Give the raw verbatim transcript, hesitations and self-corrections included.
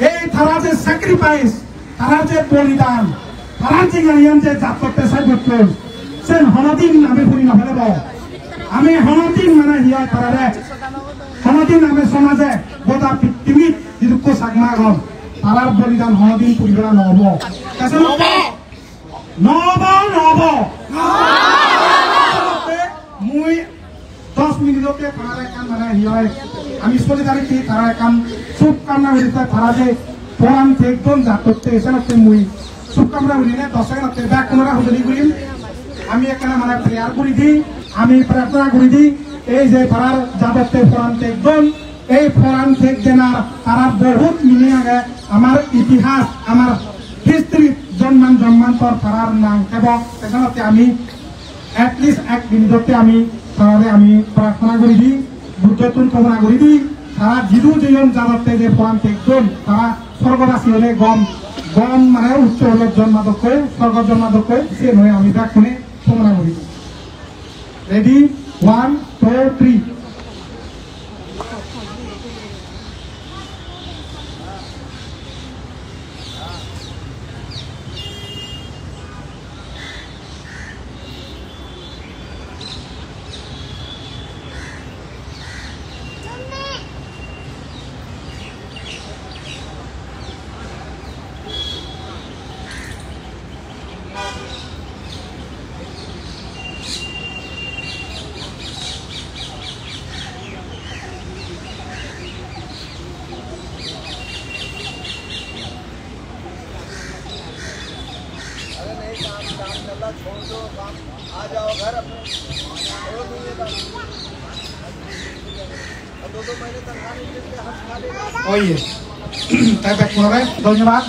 Ei tara je sacrifice, tara je bolidan, tara je jinghaniyan je jatotte sai gotton, sen honodin ami puri no pelebo. Ami honodin mane hi hoy tarare, honodin ami somaje goda pittimit jidukko Chakma agon, tarar bolidan honodin puri pela no obo. Te senotte no obo, no obo. Mui dos minute otte tara ekkan mane hi hoy, ami solidarity tara ekkan shubkamona guri, tara je poran thek don jatotte, senotte mui shubkamona guri ne dos second otte bekkunore hojoli gurim. Ami ekkana mane prayer guri di, ami prarthona guri di, ei je tarar jatotte poran thek don, ei poran thek denar tarar bohut meaning age, amar itihas, amar history, jonman jonmantor tarar nang thebo. Te senotte ami at least ek minute otte ami tarare ami prarthona guri di, Buddhottun kamona guri di, tara jidu jeyon jatotte je poran thek don, tara sorgobasi ole gom, gom mane uccho logot jonma dokke, sorgot jonma dokke, siyen hoi ami bekkune kamona guri di. Ready? One, two, three. अरे नहीं, काम, काम चल रहा, छोड़ दो काम, आ जाओ घर अपने, छोड़ दो ये काम। और दो दो महीने तनख्वाह नहीं देते, हम खा लेंगे। Oye, te bekkunore dhonyobad.